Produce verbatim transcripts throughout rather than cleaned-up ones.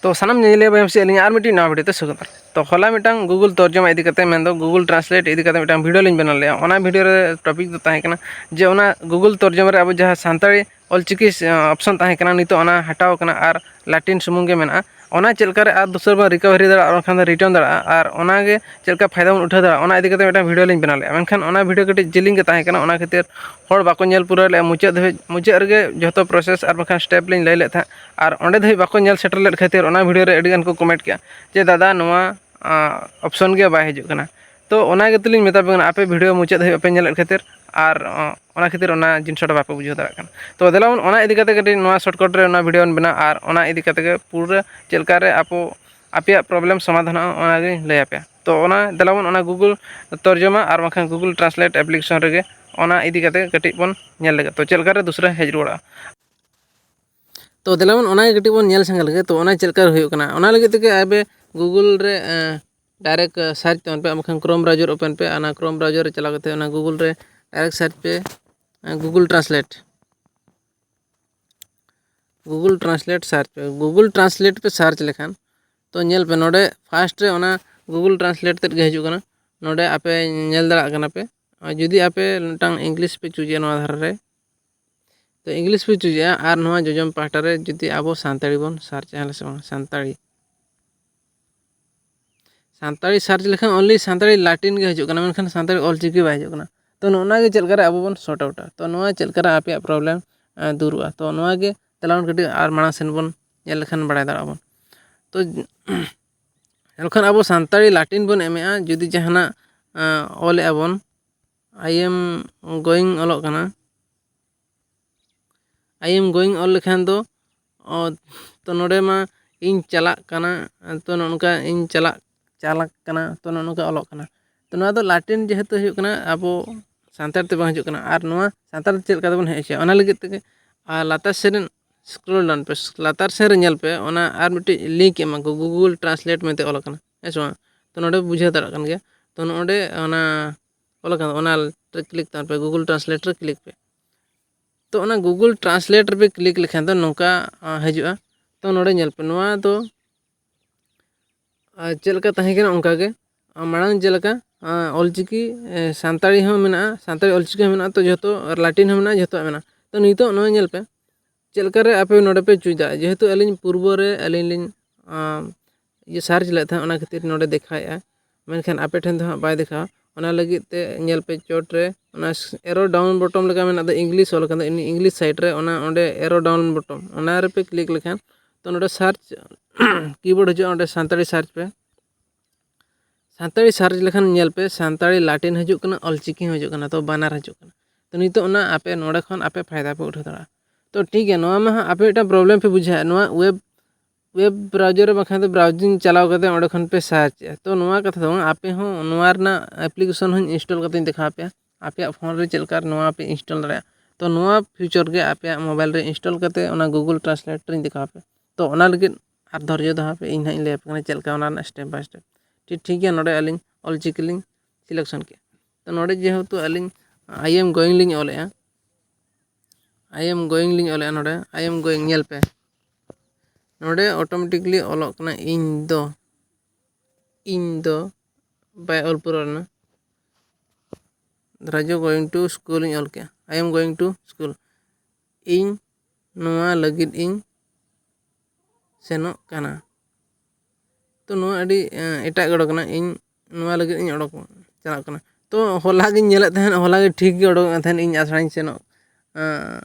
ᱛᱚ ᱥᱟᱱᱟᱢ ᱧᱮᱧᱮᱞᱤᱭᱟᱹ ᱵᱚᱭᱦᱟ ᱥᱮᱫ ᱟᱹᱞᱤᱧᱟᱜ ᱟᱨ ᱢᱤᱫᱴᱤᱡ ᱱᱟᱣᱟ ᱵᱷᱤᱰᱤᱭᱳ ᱛᱮ ᱥᱟᱹᱜᱩᱱ ᱫᱟᱨᱟᱢ᱾ ᱛᱚ ᱦᱚᱞᱟ ᱢᱤᱫᱴᱟᱝ Google ᱛᱚᱨᱡᱚᱢᱟ ᱤᱫᱤ ᱠᱟᱛᱮ, ᱢᱮᱱᱫᱚ Google Translate ᱤᱫᱤ ᱠᱟᱛᱮ ᱢᱤᱫᱴᱟᱝ ᱵᱷᱤᱰᱤᱭᱳ ᱞᱤᱧ ᱵᱮᱱᱟᱣ ᱞᱮᱫᱼᱟ᱾ ᱚᱱᱟ ᱵᱷᱤᱰᱤᱭᱳ ᱨᱮ ᱴᱚᱯᱤᱠ ᱫᱚ ᱛᱟᱦᱮᱸ ᱠᱟᱱᱟ ᱡᱮ ᱚᱱᱟ Google ᱛᱚᱨᱡᱚᱢᱟ ᱨᱮ ᱟᱵᱚ ᱡᱟᱦᱟᱸ ᱥᱟᱱᱛᱟᱲᱤ ᱚᱞᱪᱤᱠᱤ ᱚᱯᱥᱚᱱ ᱛᱟᱦᱮᱸ ᱠᱟᱱᱟ, ᱱᱤᱛᱚᱜ ᱚᱱᱟ ᱦᱟᱴᱟᱣ ᱠᱟᱱᱟ ᱟᱨ ᱞᱟᱴᱤᱱ ᱥᱩᱢᱩᱝ ᱜᱮ ᱢᱮᱱᱟᱜᱼᱟ᱾ ᱚᱱᱟ ᱪᱮᱫ ᱞᱮᱠᱟᱨᱮ ᱟᱨ ᱫᱩᱥᱟᱨᱟ ᱵᱚᱱ ᱨᱤᱠᱟᱵᱷᱟᱨᱤ ᱫᱟᱲᱮᱭᱟᱜᱼᱟ ᱟᱨ ᱵᱟᱝᱠᱷᱟᱱ ᱫᱚ ᱨᱤᱴᱟᱨᱱ ᱫᱟᱲᱮᱭᱟᱜᱼᱟ ᱟᱨ ᱚᱱᱟᱜᱮ ᱪᱮᱫ ᱞᱮᱠᱟ ᱯᱷᱟᱭᱫᱟ ᱵᱚᱱ ᱩᱴᱷᱟᱹᱣ ᱫᱟᱲᱮᱭᱟᱜᱼᱟ, ᱚᱱᱟ ᱤᱫᱤ ᱠᱟᱛᱮ ᱢᱤᱫᱴᱟᱝ ᱵᱷᱤᱰᱤᱭᱳ ᱞᱤᱧ ᱵᱮᱱᱟᱣ ᱞᱮᱫᱼᱟ᱾ ᱢᱮᱱᱠᱷᱟᱱ ᱚᱱᱟ ᱵᱷᱤᱰᱤᱭᱳ ᱠᱟᱹᱴᱤᱡ ᱡᱮᱞᱮᱧ ᱜᱮ ᱛᱟᱦᱮᱸ ᱠᱟᱱᱟ, ᱚᱱᱟ ᱠᱷᱟᱹᱛᱤᱨ ᱦᱚᱲ ᱵᱟᱠᱚ ᱧᱮᱞ ᱯᱩᱨᱟᱹᱣ ᱞᱮᱫᱼᱟ ᱢᱩᱪᱟᱹᱫ ᱫᱷᱟᱹᱵᱤᱡ᱾ ᱢᱩᱪᱟᱹᱫ ᱨᱮᱜᱮ ᱡᱷᱚᱛᱚ ᱯᱨᱚᱥᱮᱥ ᱟᱨ ᱵᱟᱝᱠᱷᱟᱱ ᱥᱴᱮᱯ ᱞᱤᱧ ᱞᱟᱹᱭ ᱞᱮᱫ ᱛᱟᱦᱮᱸᱫ, ᱟᱨ ᱚᱸᱰᱮ ᱫᱷᱟᱹᱵᱤᱡ ᱵᱟᱠᱚ ᱧᱮᱞ ᱥᱮᱴᱮᱨ ᱞᱮᱫ ᱠᱷᱟᱹᱛᱤᱨ ᱚᱱᱟ ᱵᱷᱤᱰᱤᱭᱳ ᱨᱮ ᱟᱹᱰᱤᱜᱟᱱ ᱠᱚ ᱠᱚᱢᱮᱱᱴ ᱠᱮᱫᱼᱟ ᱡᱮ, "ᱫᱟᱫᱟ, ᱱᱚᱣᱟ ᱚᱯᱥᱚᱱ ᱜᱮ ᱵᱟᱭ ᱦᱤᱡᱩᱜ ᱠᱟᱱᱟ᱾" ᱛᱚ ᱚᱱᱟ ᱜᱮᱛᱚᱞᱤᱧ ᱢᱮᱛᱟ ᱯᱮ ᱠᱟᱱᱟ, ᱟᱯᱮ ᱵᱷᱤᱰᱤᱭᱳ ᱢᱩᱪᱟᱹᱫ ᱫᱷᱟᱹᱵᱤᱡ ᱵᱟᱯᱮ ᱧᱮᱞᱮᱫ ᱠᱷᱟᱹᱛᱤᱨ ᱟᱨ ᱚᱱᱟ ᱠᱷᱟᱹᱛᱤᱨ ᱚᱱᱟ ᱡᱤᱱᱤᱥᱴᱟ ᱵᱟᱯᱮ ᱵᱩᱡᱷᱟᱹᱣ ᱫᱟᱲᱮᱭᱟᱜ ᱠᱟᱱᱟ᱾ ᱛᱚ ᱫᱮᱞᱟ ᱵᱚᱱ ᱚᱱᱟ ᱤᱫᱤ ᱠᱟᱛᱮ ᱠᱟᱹᱴᱤᱡ ᱱᱚᱣᱟ ᱥᱚᱨᱴᱠᱟᱴ ᱨᱮ ᱚᱱᱟ ᱵᱷᱤᱰᱤᱭᱳ ᱵᱚᱱ ᱵᱮᱱᱟᱣᱟ ᱟᱨ ᱚᱱᱟ ᱤᱫᱤ ᱠᱟᱛᱮ ᱜᱮ ᱯᱩᱨᱟᱹ ᱪᱮᱫ ᱞᱮᱠᱟ ᱨᱮ ᱟᱯᱚ ᱟᱯᱮᱭᱟᱜ ᱯᱨᱚᱵᱞᱮᱢ ᱥᱚᱢᱟᱫᱷᱟᱱᱚᱜᱼᱟ, ᱚᱱᱟᱜᱤᱧ ᱞᱟᱹᱭ ᱟᱯᱮᱭᱟ᱾ ᱛᱚ ᱚᱱᱟ ᱫᱮᱞᱟ ᱵᱚᱱ ᱚᱱᱟ Google ᱛᱚᱨᱡᱚᱢᱟ ᱟᱨ ᱵᱟᱝᱠᱷᱟᱱ Google Translate ᱮᱯᱞᱤᱠᱮᱥᱚᱱ ᱨᱮᱜᱮ ᱚᱱᱟ ᱤᱫᱤ ᱠᱟᱛᱮ ᱠᱟᱹᱴᱤᱡ ᱵᱚᱱ ᱧᱮᱞ ᱞᱮᱜᱮ, ᱛᱚ ᱪᱮᱫ ᱞᱮᱠᱟ ᱨᱮ ᱫᱩᱥᱨᱟ ᱦᱮᱡ ᱨᱩᱣᱟᱹᱲᱚᱜᱼᱟ᱾ ᱛᱚ ᱫᱮᱞᱟ ᱵᱚᱱ ᱚᱱᱟ ᱜᱮ ᱠᱟᱹᱴᱤᱡ ᱵᱚᱱ ᱧᱮᱞ ᱥᱟᱸᱜᱮ ᱞᱮᱜᱮ, ᱛᱚ ᱚᱱᱟ ᱪᱮᱫ ᱞᱮᱠᱟ ᱨᱮ ᱦᱩᱭᱩᱜ ᱠᱟᱱᱟ᱾ ᱚᱱᱟ ᱞᱟᱹᱜᱤᱫ ᱛᱮᱜᱮ ᱟᱯᱮ Google ᱨᱮ ᱰᱟᱭᱨᱮᱠᱴ ᱥᱟᱨᱪ ᱛᱟᱵᱚᱱ ᱯᱮ, ᱵᱟᱝᱠᱷᱟᱱ Chrome browser open ᱯᱮ, ᱚᱱᱟ Chrome browser ᱨᱮ ᱪᱟᱞᱟᱣ ᱠᱟᱛᱮ ᱚᱱᱟ Google ᱨᱮ ᱰᱟᱭᱨᱮᱠᱴ ᱥᱟᱨᱪ ᱯᱮ, Google Translate᱾ Google Translate search ᱯᱮ᱾ Google Translate ᱯᱮ ᱥᱟᱨᱪ ᱞᱮᱠᱷᱟᱱ, ᱛᱚ ᱧᱮᱞ ᱯᱮ, ᱱᱚᱰᱮ ᱯᱷᱟᱥᱴ ᱨᱮ ᱚᱱᱟ Google Translate ᱛᱮᱫ ᱜᱮ ᱦᱤᱡᱩᱜ ᱠᱟᱱᱟ᱾ ᱱᱚᱰᱮ ᱟᱯᱮ ᱧᱮᱞ ᱫᱟᱲᱮᱭᱟᱜ ᱠᱟᱱᱟ ᱯᱮ, ᱟᱨ ᱡᱩᱫᱤ ᱟᱯᱮ ᱢᱤᱫᱴᱟᱝ ᱤᱝᱞᱤᱥ ᱯᱮ ᱪᱩᱡᱟ ᱱᱚᱣᱟ ᱫᱷᱟᱨᱮ ᱨᱮ, ᱛᱚ ᱤᱝᱞᱤᱥ ᱯᱮ ᱪᱩᱡᱟ, ᱟᱨ ᱱᱚᱣᱟ ᱡᱚᱡᱚᱢ ᱯᱟᱦᱴᱟ ᱨᱮ ᱡᱩᱫᱤ ᱟᱵᱚ ᱥᱟᱱᱛᱟᱲᱤ ᱵᱚᱱ ᱥᱟᱨᱪᱟ, ᱦᱮᱸ ᱥᱮ ᱵᱟᱝ, ᱥᱟᱱᱛᱟᱲᱤ, ᱥᱟᱱᱛᱟᱲᱤ ᱥᱟᱨᱪ ᱞᱮᱠᱷᱟᱱ only ᱥᱟᱱᱛᱟᱲᱤ ᱞᱟᱴᱤᱱ ᱜᱮ ᱦᱤᱡᱩᱜ ᱠᱟᱱᱟ, ᱢᱮᱱᱠᱷᱟᱱ ᱥᱟᱱᱛᱟᱲᱤ ᱚᱞᱪᱤᱠᱤ ᱵᱟᱭ ᱦᱤᱡᱩᱜ ᱠᱟᱱᱟ᱾ ᱛᱚ ᱱᱚᱜᱼᱚ ᱱᱚᱣᱟ ᱜᱮ ᱪᱮᱫ ᱞᱮᱠᱟᱨᱮ ᱟᱵᱚ ᱵᱚᱱ ᱥᱚᱨᱴ ᱟᱣᱩᱴᱟ, ᱛᱚ ᱱᱚᱣᱟ ᱪᱮᱫ ᱞᱮᱠᱟᱨᱮ ᱟᱯᱮᱭᱟᱜ ᱯᱨᱚᱵᱞᱮᱢ ᱫᱩᱨᱩᱜᱼᱟ, ᱛᱚ ᱱᱚᱣᱟ ᱜᱮ ᱫᱮᱞᱟ ᱵᱚᱱ ᱠᱟᱹᱴᱤᱡ ᱟᱨ ᱢᱟᱲᱟᱝ ᱥᱮᱱ ᱵᱚᱱ ᱧᱮᱞ ᱞᱮᱠᱷᱟᱱ ᱵᱟᱲᱟᱭ ᱫᱟᱲᱮᱭᱟᱜᱼᱟ ᱵᱚᱱ᱾ ᱛᱚ ᱡᱚᱠᱷᱚᱱ ᱟᱵᱚ ᱥᱟᱱᱛᱟᱲᱤ ᱞᱟᱴᱤᱱ ᱵᱚᱱ ᱮᱢᱮᱜᱼᱟ, ᱡᱩᱫᱤ ᱡᱟᱦᱟᱱᱟᱜ ᱚᱞᱮᱜᱼᱟ ᱵᱚᱱ, I am going ᱚᱞᱚᱜ ᱠᱟᱱᱟ, I am going ᱚᱞ ᱞᱮᱠᱷᱟᱱ ᱫᱚ, ᱚ, ᱛᱚ ᱱᱚᱰᱮ ᱢᱟ ᱤᱧ ᱪᱟᱞᱟᱜ ᱠᱟᱱᱟ, ᱛᱚ ᱱᱚᱜᱼᱚ ᱱᱚᱝᱠᱟ ᱤᱧ ᱪᱟᱞᱟᱜ, ᱪᱟᱞᱟᱜ ᱠᱟᱱᱟ, ᱛᱚ ᱱᱚᱜᱼᱚ ᱱᱚᱝᱠᱟ ᱚᱞᱚᱜ ᱠᱟᱱᱟ᱾ ᱛᱚ ᱱᱚᱣᱟ ᱫᱚ ᱞᱟᱴᱤᱱ ᱡᱮᱦᱮᱛᱩ ᱦᱩᱭᱩᱜ ᱠᱟᱱᱟ, ᱟᱵᱚ ᱥᱟᱱᱛᱟᱲ ᱛᱮ ᱵᱟᱝ ᱦᱤᱡᱩᱜ ᱠᱟᱱᱟ᱾ ᱟᱨ ᱱᱚᱣᱟ ᱥᱟᱱᱛᱟᱲ ᱛᱮ ᱪᱮᱫ ᱞᱮᱠᱟ ᱛᱮᱵᱚᱱ ᱦᱮᱡ ᱦᱚᱪᱚᱭᱟ, ᱚᱱᱟ ᱞᱟᱹᱜᱤᱫ ᱛᱮᱜᱮ ᱟᱨ ᱞᱟᱛᱟᱨ ᱥᱮᱫ ᱨᱮ scroll down ᱯᱮ, ᱞᱟᱛᱟᱨ ᱥᱮᱫ ᱨᱮ ᱧᱮᱞ ᱯᱮ, ᱚᱱᱟ ᱟᱨ ᱢᱤᱫᱴᱤᱡ link ᱮᱢᱟ ᱠᱚ, Google Translate ᱢᱮᱱᱛᱮ ᱚᱞ ᱟᱠᱟᱱᱟ, ᱦᱮᱸ ᱥᱮ ᱵᱟᱝ? ᱛᱚ ᱱᱚᱰᱮ ᱵᱩᱡᱷᱟᱹᱣ ᱫᱟᱲᱮᱭᱟᱜ ᱠᱟᱱ ᱜᱮᱭᱟ᱾ ᱛᱚ ᱱᱚᱰᱮ ᱚᱱᱟ ᱚᱞ ᱟᱠᱟᱱ ᱚᱱᱟ ᱨᱮ click ᱛᱟᱵᱚᱱ ᱯᱮ, Google Translate ᱨᱮ click ᱯᱮ᱾ ᱛᱚ ᱚᱱᱟ Google Translate ᱨᱮᱯᱮ click ᱞᱮᱠᱷᱟᱱ ᱫᱚ ᱱᱚᱝᱠᱟ, ᱟ, ᱦᱤᱡᱩᱜᱼᱟ᱾ ᱛᱚ ᱱᱚᱰᱮ ᱧᱮᱞ ᱯᱮ, ᱱᱚᱣᱟ ᱫᱚ ᱟᱨ ᱪᱮᱫ ᱞᱮᱠᱟ ᱛᱟᱦᱮᱸ ᱠᱟᱱᱟ ᱚᱱᱠᱟ ᱜᱮ᱾ ᱟᱨ ᱢᱟᱲᱟᱝ ᱪᱮᱫ ᱞᱮᱠᱟ, ᱟᱨ ᱚᱞᱪᱤᱠᱤ, ᱮ, ᱥᱟᱱᱛᱟᱲᱤ ᱦᱚᱸ ᱢᱮᱱᱟᱜᱼᱟ, ᱥᱟᱱᱛᱟᱲᱤ ᱚᱞᱪᱤᱠᱤ ᱦᱚᱸ ᱢᱮᱱᱟᱜᱼᱟ, ᱛᱚ ᱡᱷᱚᱛᱚ ᱞᱟᱴᱤᱱ ᱦᱚᱸ ᱢᱮᱱᱟᱜᱼᱟ, ᱡᱷᱚᱛᱚᱣᱟᱜ ᱢᱮᱱᱟᱜᱼᱟ᱾ ᱛᱚ ᱱᱤᱛᱚᱜ ᱱᱚᱣᱟ ᱧᱮᱞ ᱯᱮ, ᱪᱮᱫ ᱞᱮᱠᱟ ᱨᱮ ᱟᱯᱮ ᱱᱚᱰᱮ ᱯᱮ ᱪᱩᱡᱟ᱾ ᱡᱮᱦᱮᱛᱩ ᱟᱹᱞᱤᱧ ᱯᱩᱨᱵᱚ ᱨᱮ ᱟᱹᱞᱤᱧ ᱞᱤᱧ, ᱟᱢ, ᱤᱭᱟᱹ ᱥᱟᱨᱪ ᱞᱮᱫ ᱛᱟᱦᱮᱸᱫ, ᱚᱱᱟ ᱠᱷᱟᱹᱛᱤᱨ ᱱᱚᱰᱮ ᱫᱮᱠᱷᱟᱣᱮᱫᱼᱟ᱾ ᱢᱮᱱᱠᱷᱟᱱ ᱟᱯᱮ ᱴᱷᱮᱱ ᱫᱚ ᱦᱟᱸᱜ ᱵᱟᱭ ᱫᱮᱠᱷᱟᱣᱟ᱾ ᱚᱱᱟ ᱞᱟᱹᱜᱤᱫ ᱛᱮ ᱧᱮᱞ ᱯᱮ ᱪᱚᱴ ᱨᱮ ᱚᱱᱟ ᱮᱨᱳ ᱰᱟᱣᱩᱱ ᱵᱚᱴᱚᱢ ᱞᱮᱠᱟ ᱢᱮᱱᱟᱜ ᱫᱚ, ᱤᱝᱞᱤᱥ ᱚᱞ ᱠᱟᱱᱟ, ᱤᱝᱞᱤᱥ ᱥᱟᱭᱤᱰ ᱨᱮ, ᱚᱱᱟ ᱚᱸᱰᱮ ᱮᱨᱳ ᱰᱟᱣᱩᱱ ᱵᱚᱴᱚᱢ, ᱚᱱᱟ ᱨᱮᱯᱮ ᱠᱞᱤᱠ ᱞᱮᱠᱷᱟᱱ ᱛᱚ ᱱᱚᱰᱮ ᱥᱟᱨᱪ ᱠᱤᱵᱳᱨᱰ ᱦᱤᱡᱩᱜᱼᱟ, ᱚᱸᱰᱮ ᱥᱟᱱᱛᱟᱲᱤ ᱥᱟᱨᱪ ᱯᱮ᱾ ᱥᱟᱱᱛᱟᱲᱤ ᱥᱟᱨᱪ ᱞᱮᱠᱷᱟᱱ ᱧᱮᱞ ᱯᱮ, ᱥᱟᱱᱛᱟᱲᱤ ᱞᱟᱴᱤᱱ ᱦᱤᱡᱩᱜ ᱠᱟᱱᱟ, ᱚᱞᱪᱤᱠᱤ ᱦᱚᱸ ᱦᱤᱡᱩᱜ ᱠᱟᱱᱟ, ᱛᱚ ᱵᱟᱱᱟᱨ ᱦᱤᱡᱩᱜ ᱠᱟᱱᱟ᱾ ᱛᱚ ᱱᱤᱛᱚᱜ ᱚᱱᱟ ᱟᱯᱮ ᱱᱚᱰᱮ ᱠᱷᱚᱱ ᱟᱯᱮ ᱯᱷᱟᱭᱫᱟ ᱯᱮ ᱩᱴᱷᱟᱹᱣ ᱫᱟᱲᱮᱭᱟᱜᱼᱟ᱾ ᱛᱚ ᱴᱷᱤᱠ ᱜᱮᱭᱟ, ᱱᱚᱣᱟ ᱢᱟ ᱦᱟᱸᱜ ᱟᱯᱮ ᱢᱤᱫᱴᱟᱝ ᱯᱨᱚᱵᱞᱮᱢ ᱯᱮ ᱵᱩᱡᱷᱟᱹᱣᱟ, ᱱᱚᱣᱟ ᱣᱮᱵ ᱣᱮᱵ ᱵᱨᱟᱣᱡᱟᱨ ᱨᱮ ᱵᱟᱠᱷᱟᱱ ᱫᱚ ᱵᱨᱟᱣᱡᱤᱝ ᱪᱟᱞᱟᱣ ᱠᱟᱛᱮ ᱚᱸᱰᱮ ᱠᱷᱚᱱ ᱯᱮ ᱥᱟᱨᱪ ᱮᱜᱼᱟ᱾ ᱛᱚ ᱱᱚᱣᱟ ᱠᱟᱛᱷᱟ ᱫᱚ ᱵᱟᱝ, ᱟᱯᱮ ᱦᱚᱸ ᱱᱚᱣᱟ ᱨᱮᱱᱟᱜ ᱮᱯᱞᱤᱠᱮᱥᱚᱱ ᱦᱚᱸᱧ ᱤᱱᱥᱴᱚᱞ ᱠᱟᱛᱮᱧ ᱫᱮᱠᱷᱟᱣ ᱟᱯᱮᱭᱟ, ᱟᱯᱮᱭᱟᱜ ᱯᱷᱳᱱ ᱨᱮ ᱪᱮᱫ ᱞᱮᱠᱟ ᱱᱚᱣᱟ ᱯᱮ ᱤᱱᱥᱴᱚᱞ ᱫᱟᱲᱮᱭᱟᱜᱼᱟ᱾ ᱛᱚ ᱱᱚᱣᱟ ᱯᱷᱤᱪᱟᱨ ᱜᱮ ᱟᱯᱮᱭᱟᱜ ᱢᱳᱵᱟᱭᱤᱞ ᱨᱮ ᱤᱱᱥᱴᱚᱞ ᱠᱟᱛᱮ ᱚᱱᱟ ᱜᱩᱜᱩᱞ ᱴᱨᱟᱱᱥᱞᱮᱴ ᱨᱤᱧ ᱫᱮᱠᱷᱟᱣ ᱟᱯᱮᱭᱟ᱾ ᱛᱚ ᱚᱱᱟ ᱞᱟᱹᱜᱤᱫ ᱟᱨ ᱫᱷᱳᱨᱡᱚ ᱫᱚᱦᱚ ᱯᱮ, ᱤᱧ ᱦᱟᱸᱜ ᱤᱧ ᱞᱟᱹᱭ ᱟᱯᱮ ᱠᱟᱱᱟ ᱪᱮᱫ ᱞᱮᱠᱟ ᱚᱱᱟ ᱨᱮᱱᱟᱜ step by step᱾ ᱴᱷᱤᱠ, ᱴᱷᱤᱠ ᱜᱮᱭᱟ, ᱱᱚᱰᱮ ᱟᱹᱞᱤᱧ ᱚᱞᱪᱤᱠᱤ ᱞᱤᱧ ᱥᱤᱞᱮᱠᱥᱚᱱ ᱠᱮᱫᱼᱟ᱾ ᱛᱚ ᱱᱚᱰᱮ ᱡᱮᱦᱮᱛᱩ ᱟᱹᱞᱤᱧ I am going ᱞᱤᱧ ᱚᱞᱮᱜᱼᱟ, I am going ᱞᱤᱧ ᱚᱞᱮᱜᱼᱟ, ᱱᱚᱰᱮ I am going ᱧᱮᱞ ᱯᱮ, ᱱᱚᱰᱮ ᱚᱴᱳᱢᱮᱴᱤᱠᱞᱤ ᱚᱞᱚᱜ ᱠᱟᱱᱟ ᱤᱧ ᱫᱚ, ᱤᱧ ᱫᱚ ᱵᱟᱭ ᱚᱞ ᱯᱩᱨᱟᱹᱣ ᱞᱮᱱᱟ᱾ ᱨᱟᱡᱩ going to school ᱤᱧ ᱚᱞ ᱠᱮᱜᱼᱟ, I am going to school, ᱤᱧ ᱱᱚᱣᱟ ᱞᱟᱹᱜᱤᱫ ᱤᱧ ᱥᱮᱱᱚᱜ ᱠᱟᱱᱟ᱾ ᱛᱚ ᱱᱚᱣᱟ ᱟᱹᱰᱤ, ᱮᱸ, ᱮᱴᱟᱜ ᱜᱮ ᱚᱰᱚᱠ ᱮᱱᱟ, ᱤᱧ ᱱᱚᱣᱟ ᱞᱟᱹᱜᱤᱫ ᱤᱧ ᱚᱰᱚᱠ ᱪᱟᱞᱟᱜ ᱠᱟᱱᱟ᱾ ᱛᱚ ᱦᱚᱞᱟ ᱜᱤᱧ ᱧᱮᱞᱮᱫ ᱛᱟᱦᱮᱸᱫ, ᱦᱚᱞᱟ ᱜᱮ ᱴᱷᱤᱠ ᱜᱮ ᱚᱰᱚᱠ ᱠᱟᱱ ᱛᱟᱦᱮᱸᱫ, ᱤᱧ ᱟᱥᱲᱟᱧ ᱥᱮᱱᱚᱜ, ᱮᱸ,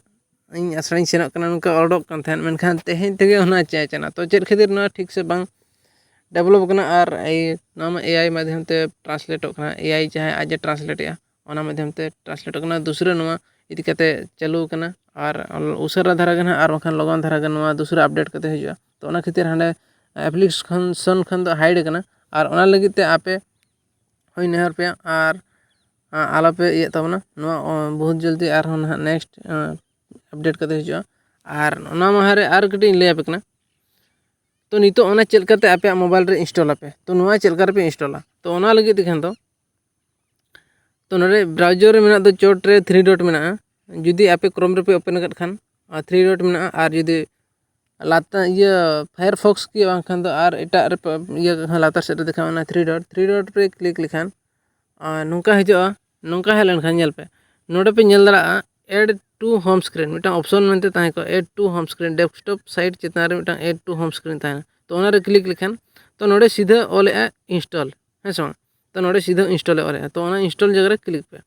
ᱤᱧ ᱟᱥᱲᱟᱧ ᱥᱮᱱᱚᱜ ᱠᱟᱱᱟ, ᱱᱚᱝᱠᱟ ᱚᱰᱚᱠ ᱠᱟᱱ ᱛᱟᱦᱮᱸᱫ, ᱢᱮᱱᱠᱷᱟᱱ ᱛᱮᱦᱮᱧ ᱛᱮᱜᱮ ᱚᱱᱟ change ᱮᱱᱟ᱾ ᱛᱚ ᱪᱮᱫ ᱠᱷᱟᱹᱛᱤᱨ ᱱᱚᱣᱟ ᱴᱷᱤᱠ ᱥᱮ ᱵᱟᱝ ᱰᱮᱵᱷᱞᱚᱯ ᱠᱟᱱᱟ? ᱟᱨ ᱮᱭ ᱱᱚᱣᱟ ᱢᱟ AI ᱢᱟᱫᱽᱫᱷᱚᱢ ᱛᱮ ᱴᱨᱟᱱᱥᱞᱮᱴᱚᱜ ᱠᱟᱱᱟ, AI ᱡᱟᱦᱟᱸᱭ ᱟᱡ ᱮ ᱴᱨᱟᱱᱥᱞᱮᱴᱮᱜᱼᱟ, ᱚᱱᱟ ᱢᱟᱫᱽᱫᱷᱚᱢ ᱛᱮ ᱴᱨᱟᱱᱥᱞᱮᱴᱚᱜ ᱠᱟᱱᱟ᱾ ᱫᱩᱥᱨᱟᱹ ᱱᱚᱣᱟ ᱤᱫᱤ ᱠᱟᱛᱮ ᱪᱟᱹᱞᱩ ᱟᱠᱟᱱᱟ, ᱟᱨ ᱩᱥᱟᱹᱨᱟ ᱫᱷᱟᱨᱟ ᱜᱮ ᱱᱟᱦᱟᱜ, ᱟᱨ ᱵᱟᱝᱠᱷᱟᱱ ᱞᱚᱜᱚᱱ ᱫᱷᱟᱨᱟ ᱜᱮ ᱱᱚᱣᱟ ᱫᱩᱥᱨᱟᱹ ᱟᱯᱰᱮᱴ ᱠᱟᱛᱮ ᱦᱤᱡᱩᱜᱼᱟ᱾ ᱛᱚ ᱚᱱᱟ ᱠᱷᱟᱹᱛᱤᱨ ᱦᱟᱸᱰᱮ ᱮᱯᱞᱤᱠᱮᱥᱚᱱ ᱠᱷᱚᱱ ᱫᱚ ᱦᱟᱭᱤᱰ ᱟᱠᱟᱱᱟ, ᱟᱨ ᱚᱱᱟ ᱞᱟᱹᱜᱤᱫ ᱛᱮ ᱟᱯᱮ ᱦᱚᱧ ᱱᱮᱦᱚᱨ ᱯᱮᱭᱟ, ᱟᱨ, ᱟ, ᱟᱞᱚᱯᱮ ᱤᱭᱟᱹᱜ ᱛᱟᱵᱚᱱᱟ᱾ ᱱᱚᱣᱟ, ᱚ, ᱵᱚᱦᱩᱛ ᱡᱚᱞᱫᱤ ᱟᱨᱦᱚᱸ ᱱᱟᱦᱟᱜ ᱱᱮᱠᱥᱴ, ᱟ, ᱟᱯᱰᱮᱴ ᱠᱟᱛᱮ ᱦᱤᱡᱩᱜᱼᱟ᱾ ᱟᱨ ᱚᱱᱟ ᱢᱟᱦᱟ ᱨᱮ ᱟᱨ ᱠᱟᱹᱴᱤᱡ ᱤᱧ ᱞᱟᱹᱭ ᱟᱯᱮ ᱠᱟᱱᱟ᱾ ᱛᱚ ᱱᱤᱛᱚᱜ ᱚᱱᱟ ᱪᱮᱫ ᱞᱮᱠᱟᱛᱮ ᱟᱯᱮᱭᱟᱜ ᱢᱳᱵᱟᱭᱤᱞ ᱨᱮ ᱤᱱᱥᱴᱚᱞ ᱟᱯᱮ, ᱛᱚ ᱱᱚᱣᱟ ᱪᱮᱫ ᱞᱮᱠᱟ ᱨᱮᱯᱮ ᱤᱱᱥᱴᱚᱞᱟ? ᱛᱚ ᱚᱱᱟ ᱞᱟᱹᱜᱤᱫ ᱛᱮᱠᱷᱟᱱ ᱫᱚ, ᱛᱚ ᱱᱚᱰᱮ ᱵᱨᱟᱣᱡᱟᱨ ᱨᱮ ᱢᱮᱱᱟᱜ ᱫᱚ ᱪᱚᱴ ᱨᱮ ᱛᱷᱨᱤ ᱰᱚᱴ ᱢᱮᱱᱟᱜᱼᱟ᱾ ᱡᱩᱫᱤ ᱟᱯᱮ ᱠᱨᱳᱢ ᱨᱮᱯᱮ ᱳᱯᱮᱱ ᱟᱠᱟᱫ ᱠᱷᱟᱱ, ᱟᱨ ᱛᱷᱨᱤ ᱰᱚᱴ ᱢᱮᱱᱟᱜᱼᱟ, ᱟᱨ ᱡᱩᱫᱤ ᱞᱟᱛᱟᱨ ᱤᱭᱟᱹ Firefox ᱠᱤ ᱵᱟᱝᱠᱷᱟᱱ ᱫᱚ ᱟᱨ ᱮᱴᱟᱜ ᱨᱮ ᱯᱮ-, ᱤᱭᱟᱹ ᱞᱟᱛᱟᱨ ᱥᱮᱫ ᱨᱮ ᱫᱮᱠᱷᱟᱣ ᱚᱱᱟ ᱛᱷᱨᱤ ᱰᱚᱴ, ᱛᱷᱨᱤ ᱰᱚᱴ ᱨᱮ ᱠᱞᱤᱠ ᱞᱮᱠᱷᱟᱱ ᱟᱨ ᱱᱚᱝᱠᱟ ᱦᱤᱡᱩᱜᱼᱟ᱾ ᱱᱚᱝᱠᱟ ᱦᱮᱡ ᱞᱮᱱᱠᱷᱟᱱ ᱧᱮᱞ ᱯᱮ, ᱱᱚᱰᱮ ᱯᱮ ᱧᱮᱞ ᱫᱟᱲᱮᱭᱟᱜᱼᱟ add to home screen ᱢᱤᱫᱴᱟᱝ ᱚᱯᱥᱚᱱ ᱢᱮᱱᱛᱮ ᱛᱟᱦᱮᱸ ᱠᱚᱜᱼᱟ, add to home screen, desktop site ᱪᱮᱛᱟᱱ ᱨᱮ ᱢᱤᱫᱴᱟᱝ add to home screen ᱛᱟᱦᱮᱱᱟ᱾ ᱛᱚ ᱚᱱᱟᱨᱮ ᱠᱞᱤᱠ ᱞᱮᱠᱷᱟᱱ ᱛᱚ ᱱᱚᱰᱮ ᱥᱤᱫᱷᱟᱹ ᱚᱞᱮᱜᱼᱟ install, ᱦᱮᱸ ᱥᱮ ᱵᱟᱝ? ᱛᱚ ᱱᱚᱰᱮ ᱥᱤᱫᱷᱟᱹ install ᱮ ᱚᱞᱮᱜᱼᱟ᱾ ᱛᱚ ᱚᱱᱟ install ᱡᱟᱭᱜᱟ ᱨᱮ ᱠᱞᱤᱠ ᱯᱮ᱾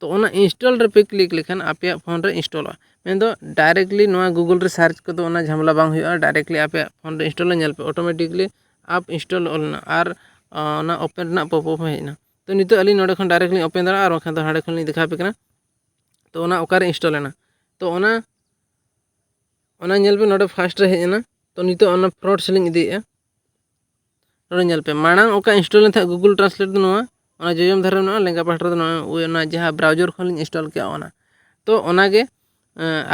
ᱛᱚ ᱚᱱᱟ install ᱨᱮᱯᱮ ᱠᱞᱤᱠ ᱞᱮᱠᱷᱟᱱ ᱟᱯᱮᱭᱟᱜ ᱯᱷᱳᱱ ᱨᱮ ᱤᱱᱥᱴᱚᱞᱚᱜᱼᱟ᱾ ᱢᱮᱱᱫᱚ ᱰᱟᱭᱨᱮᱠᱴᱞᱤ ᱱᱚᱣᱟ Google ᱨᱮ ᱥᱟᱨᱪ ᱠᱚᱫᱚ ᱚᱱᱟ ᱡᱷᱟᱢᱮᱞᱟ ᱵᱟᱝ ᱦᱩᱭᱩᱜᱼᱟ᱾ ᱰᱟᱭᱨᱮᱠᱴᱞᱤ ᱟᱯᱮᱭᱟᱜ ᱯᱷᱳᱱ ᱨᱮ ᱤᱱᱥᱴᱚᱞ ᱧᱮᱞ ᱯᱮ, ᱚᱴᱳᱢᱮᱴᱤᱠᱞᱤ ᱟᱯ ᱤᱱᱥᱴᱚᱞ ᱚᱞ ᱮᱱᱟ ᱟᱨ ᱚᱱᱟ ᱳᱯᱮᱱ ᱨᱮᱱᱟᱜ ᱯᱚᱯ ᱟᱯ ᱦᱚᱸ ᱦᱮᱡ ᱮᱱᱟ᱾ ᱛᱚ ᱱᱤᱛᱚᱜ ᱟᱹᱞᱤᱧ ᱱᱚᱰᱮ ᱠᱷᱚᱱ ᱰᱟᱭᱨᱮᱠᱴ ᱞᱤᱧ ᱳᱯᱮᱱ ᱫᱟᱲᱮᱭᱟᱜᱼᱟ ᱟᱨ ᱵᱟᱝᱠᱷᱟᱱ ᱫᱚ ᱦᱟᱸᱰᱮ ᱠᱷᱚᱱ ᱞᱤᱧ ᱫᱮᱠᱷᱟᱣ ᱟᱯᱮ ᱠᱟᱱᱟ᱾ ᱛᱚ ᱚᱱᱟ ᱚᱠᱟᱨᱮ ᱤᱱᱥᱴᱚᱞ ᱮᱱᱟ, ᱛᱚ ᱚᱱᱟ ᱚᱱᱟ ᱧᱮᱞ ᱯᱮ ᱱᱚᱰᱮ ᱯᱷᱟᱥᱴ ᱨᱮ ᱦᱮᱡ ᱮᱱᱟ᱾ ᱛᱚ ᱱᱤᱛᱚᱜ ᱚᱱᱟ ᱯᱷᱨᱚᱱᱴ ᱥᱮᱫ ᱞᱤᱧ ᱤᱫᱤᱭᱮᱫᱼᱟ᱾ ᱱᱚᱰᱮ ᱧᱮᱞ ᱯᱮ ᱢᱟᱲᱟᱝ ᱚᱠᱟ ᱤᱱᱥᱴᱚᱞ ᱞᱮᱱ ᱛᱟᱦᱮᱸᱫ Google Translate ᱫᱚ ᱱᱚᱣᱟ, ᱚᱱᱟ ᱡᱚᱡᱚᱢ ᱫᱷᱟᱨᱮ ᱢᱮᱱᱟᱜᱼᱟ, ᱞᱮᱸᱜᱟ ᱯᱟᱦᱴᱟ ᱨᱮᱫᱚ ᱱᱚᱣᱟ, ᱳᱭ ᱚᱱᱟ ᱡᱟᱦᱟᱸ ᱵᱨᱟᱣᱡᱟᱨ ᱠᱷᱚᱱ ᱞᱤᱧ ᱤᱱᱥᱴᱚᱞ ᱠᱮᱜᱼᱟ ᱚᱱᱟ᱾ ᱛᱚ ᱚᱱᱟᱜᱮ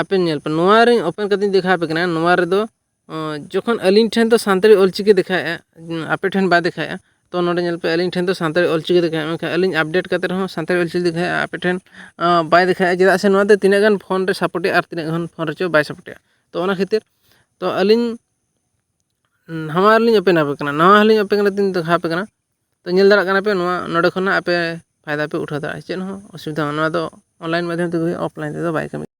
ᱟᱯᱮ ᱧᱮᱞ ᱯᱮ, ᱱᱚᱣᱟ ᱨᱤᱧ ᱳᱯᱮᱱ ᱠᱟᱛᱮᱧ ᱫᱮᱠᱷᱟᱣ ᱟᱯᱮ ᱠᱟᱱᱟ᱾ ᱱᱚᱣᱟ ᱨᱮᱫᱚ ᱡᱚᱠᱷᱚᱱ ᱟᱹᱞᱤᱧ ᱴᱷᱮᱱ ᱫᱚ ᱥᱟᱱᱛᱟᱲᱤ ᱚᱞᱪᱤᱠᱤ ᱫᱮᱠᱷᱟᱣᱮᱫᱼᱟ, ᱟᱯᱮ ᱴᱷᱮᱱ ᱵᱟᱭ ᱫᱮᱠᱷᱟᱣᱮᱫᱼᱟ᱾ ᱛᱚ ᱱᱚᱰᱮ ᱧᱮᱞ ᱯᱮ ᱟᱹᱞᱤᱧ ᱴᱷᱮᱱ ᱫᱚ ᱥᱟᱱᱛᱟᱲᱤ ᱚᱞᱪᱤᱠᱤ ᱫᱮᱠᱷᱟᱣᱮᱫᱼᱟ, ᱢᱮᱱᱠᱷᱟᱱ ᱟᱹᱞᱤᱧ ᱟᱯᱰᱮᱴ ᱠᱟᱛᱮ ᱨᱮᱦᱚᱸ ᱥᱟᱱᱛᱟᱲᱤ ᱚᱞᱪᱤᱠᱤ ᱫᱮᱠᱷᱟᱣᱮᱫᱼᱟ, ᱟᱯᱮ ᱴᱷᱮᱱ ᱵᱟᱭ ᱫᱮᱠᱷᱟᱣᱮᱫᱼᱟ᱾ ᱪᱮᱫᱟᱜ ᱥᱮ ᱱᱚᱣᱟ ᱫᱚ ᱛᱤᱱᱟᱹᱜ ᱜᱟᱱ ᱯᱷᱳᱱ ᱨᱮ ᱥᱟᱯᱳᱨᱴᱮᱜᱼᱟ ᱟᱨ ᱛᱤᱱᱟᱹᱜ ᱜᱟᱱ ᱯᱷᱳᱱ ᱨᱮᱪᱚ ᱵᱟᱭ ᱥᱟᱯᱳᱨᱴᱮᱜᱼᱟ᱾ ᱛᱚ ᱚᱱᱟ ᱠᱷᱟᱹᱛᱤᱨ ᱛᱚ ᱟᱹᱞᱤᱧ ᱱᱟᱣᱟ ᱞᱤᱧ ᱳᱯᱮᱱ ᱟᱯᱮ ᱠᱟᱱᱟ, ᱱᱟᱣᱟ ᱞᱤᱧ ᱳᱯᱮᱱ ᱠᱟᱛᱮ ᱞᱤᱧ ᱫᱮᱠᱷᱟᱣ ᱟᱯᱮ ᱠᱟᱱᱟ᱾ ᱛᱚ ᱧᱮᱞ ᱫᱟᱲᱮᱭᱟᱜ ᱠᱟᱱᱟ ᱯᱮ ᱱᱚᱣᱟ ᱱᱚᱰᱮ ᱠᱷᱚᱱᱟᱜ ᱟᱯᱮ ᱯᱷᱟᱭᱫᱟ ᱯᱮ ᱩᱴᱷᱟᱹᱣ ᱫᱟᱲᱮᱭᱟᱜᱼᱟ, ᱪᱮᱫ ᱦᱚᱸ ᱚᱥᱩᱵᱤᱫᱷᱟ ᱵᱟᱝ᱾ ᱱᱚᱣᱟ ᱫᱚ ᱚᱱᱞᱟᱭᱤᱱ ᱢᱟᱫᱽᱫᱷᱚᱢ ᱛᱮᱜᱮ ᱦᱩᱭᱩᱜᱼᱟ, ᱚᱯᱷᱞᱟᱭᱤᱱ ᱛᱮᱫᱚ ᱵᱟᱭ ᱠᱟᱹᱢᱤ᱾